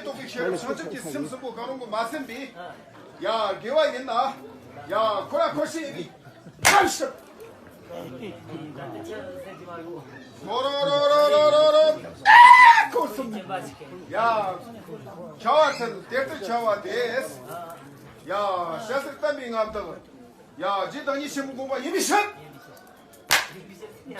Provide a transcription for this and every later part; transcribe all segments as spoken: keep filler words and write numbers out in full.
རྟོགས་པའི་ཤེས་རབ་བྱང་ཆུབ་ཀྱི་སེམས་གསུམ་པོ་གང་རུང་གིས་མ་ཟིན་པའི་ཡ་དགེ་བ་ཡིན་ན། ཡ་ཁོ་ར་ཁོ་ཤེས་ཡིན་པའི་ཐབས་ཤིག་ཁོ་རང་རང་རང་རང་རང་རང་ཁོ་གསུམ། ཡ་བྱ་བ་ཚན་དེ་ལྟར་བྱ་བ་དེས། ཡ་ཞལ་ཟས་བསྟན་པའི་རྔམ་དང་། ཡ་རྗེ་བདག་ཉིད་ཆེན་པོ་དགོངས་པ་ཡིན་པའི་ཕྱིར། ཡིན་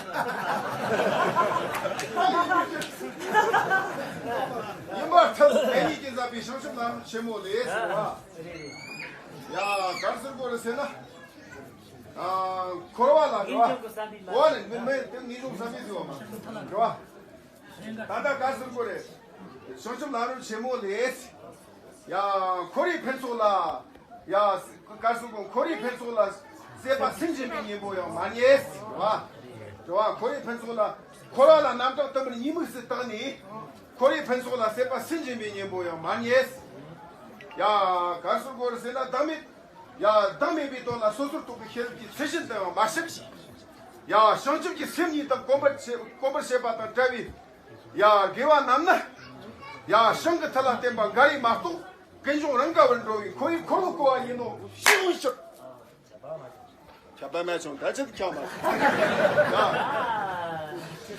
པར་ཐལ། དེ་ཉིད་ཀྱིས་མཛད་པའི་བྱང་ཆུབ་ལམ་རིམ་ཆེན་མོ་ལས་ཟེར་བ། ཡ་ག་རེ་ཟེར་དགོས་རེད་ཟེར་ན། ཨ་འཁོར་བ་ལ་འགྲོ་བ། འོ་ནི་མི་མེད་དེ་ངེས་འབྱུང་བསམ་པའི་ཟེར་བ་མ་འགྲོ་བ། ད་ལྟ་ག་རེ་ཟེར་དགོས་རེད། བྱང་ཆུབ་ལམ་རིམ་ཆེན་མོ་ལས། ཡ་འཁོར་བའི་ཕུན་ཚོགས་ལ། ཡ་ག་རེ་ཟེར་དགོས། འཁོར་བའི་ཕུན་ཚོགས་ལ་སྲེད་པ་སེམས་འབྱིན་པའི་གཉེན་པོ་ཡང་མ་རྙེད། རེད་བ། རེད་བ། འཁོར་བའི་ཕུན་ཚོགས་ལ། འཁོར་བ་ལ་རྣམ་དག་གཏི་མུག་གཉིས་དམིགས་སུ་བཏང་ནས། འཁོར་བའི་ཕུན་ཚོགས་ལ་སྲེད་པ་སེམས་འབྱིན་པའི་གཉེན་པོ་ཡང་མ་རྙེད། ཡ་ག་རེ་ཟེར་དགོས་རེད་ཟེར་ན་བདག་མེད། ཡ་བདག་མེད་པའི་དོན་ལ་སོ་སོར་རྟོག་པའི་ཤེས་རབ་ཀྱི་ཚུལ་བཞིན་དུ་ཡང་མ་ཤེས། ཡ་བྱང་ཆུབ་ཀྱི་སེམས་ཉིད་དང་གོམས་པར་བྱེད་གོམས་པར་བྱེད་པ་དང་བྲལ་བའི། ཡ་དགེ་བ་རྣམས་ནི། ཡ་བྱང་གི་མཐུ་ལ་བརྟེན་པ་འགའ་རེ་མ་གཏོགས། ཀུན་འབྱུང་རང་ག་བར་འགྲོ་བའི་འཁོར་བའི་འཁོར་ལོ་བསྐོར་བ་ཡིན་ནོ་ཞེས་འོས་ཤིང་། ཁྱབ་པ་མ་བྱུང་ད་ཅི་ཁྱབ་མ་བྱུང་། ཡ།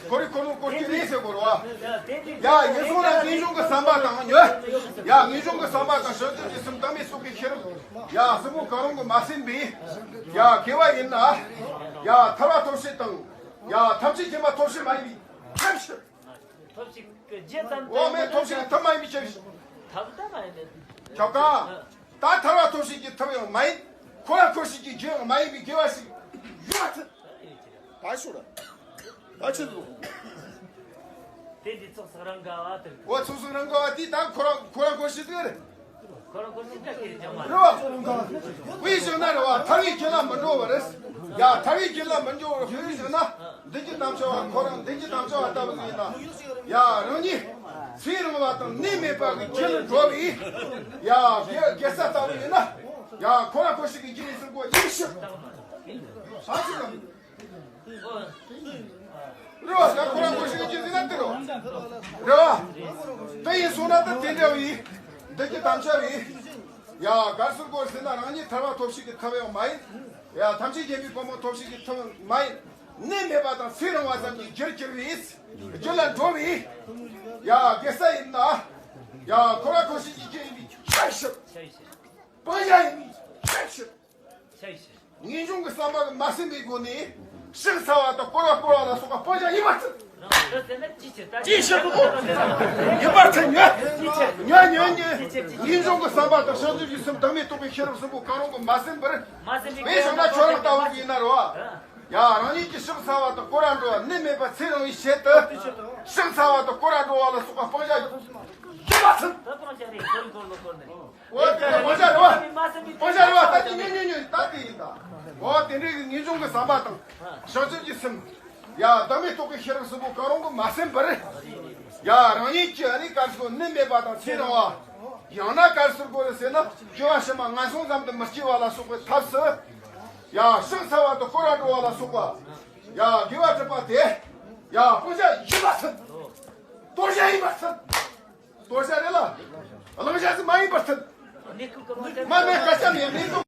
འཁོར་བའི་འཁོར་ལོ་བསྐོར་གྱི་རེད་ཟེར་དགོས་རེད་བ། ཡ་ཡིན་སོང་ན་ཀུན་འབྱུང་གི་བསམ་པ་དང་ཡོད། ཡ་ཀུན་འབྱུང་གི་བསམ་པ་དང་བྱང་ཆུབ་ཀྱི་སེམས་བདག་མེད་རྟོགས་པའི་ཤེས་རབ། ཡ་གསུམ་པོ་གང་རུང་གིས་མ་ཟིན་པའི། ཡ་དགེ་བ་ཡིན་ན། ཡ་ཐར་པ་ཐོབ་བྱེད་དང་། ཡ་ཐམས་ཅད་མཁྱེན་པ་ཐོབ་བྱེད་མ་ཡིན་པའི་ཐབས་ཤིག་ཐོབ་བྱེད་ཀྱི་རྒྱུ་ཙམ་དུ། འོ་མེད་ཐོབ་བྱེད་ཀྱི་ཐབས་མ་ཡིན་པའི་ཕྱིར། ཐབས་ད་མ་ཡིན་པའི། ཁྱབ་ག་ད་ཐར་པ་ཐོབ་བྱེད་ཀྱི་ཐབས་ཡང་མ་ཡིན། འཁོར་བ་འཁོར་བྱེད་ཀྱི་རྒྱུ་ཡང་མ་ཡིན་པའི་དགེ་བ་ཞིག་ཡོད་པ་ཚུལ། ད་ཤོད་ར། ད་ཆི་འདུག་དེ་འདི་ཚོགས་བསགས་རང་དགའ་བ་དེར། འོ་ཚོགས་བསགས་རང་དགའ་བ་དེ་ད་འཁོར་བ་འཁོར་བ་འཁོར་བྱེད་ཀྱི་རེད། འཁོར་བ་འཁོར་བྱེད་ཀྱི་རེད་ཅང་མ་རེད། རེད་བ། དཔེ་བཞག་ན་རེད་བ། ཐར་བའི་རྒྱུ་ལ་མི་འགྲོ་བར། ཡ་ཐར་བའི་རྒྱུ་ལ་མི་འགྲོ་བར་དཔེ་བཞག་ན། འདི་ཀྱི་དམ་བཅའ་བ་ཁོ་རང་འདི་ཀྱི་དམ་བཅའ་བ་ལྟ་བུ་ཡིན་ན། ཡ་རང་ཉིད་ཚེ་རིང་བ་དང་ནད་མེད་པ་གི་རྒྱུ་ལ་འགྲོ་བའི། ཡ་དགེ་དགེ་རྩ་ལྟ་བུ་ཡིན་ན། ཡ་འཁོར་བ་འཁོར་བྱེད་ཀྱི་རྒྱུ་ཡིན་ཟེར་གོ་ཡིན་ཤག་ཨ་ཅི་ལ། རེད་བ། ཡ་འཁོར་བ་འཁོར་བྱེད་ཀྱི་རྒྱུ་ཡིན་ན་དེ་རེད་བ། རེད་བ། དེ་ཡིན་སོང་ན་ད་དེ་འདྲ་བའི། འདི་ཀྱི་དམ་བཅའ་བའི། ཡ་ག་རེ་ཟེར་དགོས་ཟེར་ན་རང་ཉིད་ཐར་པ་ཐོབ་བྱེད་ཀྱི་ཐབས་ཡང་མ་ཡིན། ཡ་ཐམས་ཅད་མཁྱེན་པའི་གོ་འཕང་ཐོབ་བྱེད་ཀྱི་ཐབས་ཡང་མ་ཡིན། ནད་མེད་པ་དང་ཚེ་རིང་བ་ཙམ་གྱི་རྒྱུར་གྱུར་བའི། རྒྱུ་ལ་འགྲོ་བའི། ཡ་དགེ་རྩ་ཡིན་ན། ཡ་འཁོར་བ་འཁོར་བྱེད་ཀྱི་རྒྱུ་ཡིན་པའི་ཕྱིར། སྤང་བྱ་ཡིན་པའི་ཕྱིར། ངེས་འབྱུང་གི་བསམ་པ་གིས་མ་ཟིན་པའི་སྒོ་ནས་ཕྱག་འཚལ་བ་དང་བསྐོར་བ་བསྐོར་བ་ལ་སོགས་པ་སྤང་བྱ་ཡིན་པར་ཐལ། ཅིའི་ཕྱིར་དུ། ཡིན་པར་ཐལ་ཉོན། ཉོན་ཉོན་ཉོན། ངེས་འབྱུང་གི་བསམ་པ་དང་བྱང་ཆུབ་ཀྱི་སེམས་བདག་མེད་རྟོགས་པའི་ཤེས་རབ་གསུམ་པོ་གང་རུང་གིས་མ་ཟིན་པར། དཔེ་བཞག་ན་ཁྱོད་རང་ལྟ་བུ་ཡིན་ན་རེད་བ། ཡ་རང་ཉིད་ཀྱིས་ཕྱག་འཚལ་བ་དང་བསྐོར་བར་འགྲོ་བ་ནི་མེད་པ་ཚེ་རིང་བའི་ཆེད་དུ། ཕྱག་འཚལ་བ་དང་བསྐོར་བར་འགྲོ་བ་ལ་སོགས་པ་སྤང་བྱ་ཡིན་པར་ཐལ། འོ་དེ་སྤང་བྱ་རེད་བ། སྤང་བྱ་རེད་བ། ད་དེ་ཉོན་ཉོན་ཉོན་ད་དེ་ཡིན་ད། འོ་དེ་འདྲའི་གི་ངེས་འབྱུང་གི་བསམ་པ་དང་། བྱང་ཆུབ་ཀྱི་སེམས། ཡ་བདག་མེད་རྟོགས་པའི་ཤེས་རབ་གསུམ་པོ་གང་རུང་གིས་མ་ཟིན་པར། ཡ་རང་ཉིད་ཀྱི་ཨ་ནི་ག་རེ་ཟེར་དགོས། ནད་མེད་པ་དང་ཚེ་རིང་བ། ཡང་ན་ག་རེ་ཟེར་དགོས་རེད་ཟེར་ན་སྐྱེ་བ་ཕྱི་མ་ངན་སོང་ཙམ་དུ་མི་སྐྱེ་བ་ལ་སོགས་པའི་ཐབས་སུ། ཡ་ཕྱག་འཚལ་བ་དང་བསྐོར་བར་འགྲོ་བ་ལ་སོགས་པ། ཡ་དགེ་བ་སྒྲུབ་པ་དེ། ཡ་སྤང་བྱ་ཡིན་པར་ཐལ། གཏོར་བྱ་ཡིན་པར་ཐལ། གཏོར་བྱ་རེད་ལ། བླང་བྱ་ཟིག་མ་ཡིན་པར་ཐལ། མ་མེད་སྐད་ཆ་མེད། གནས་སྐབས་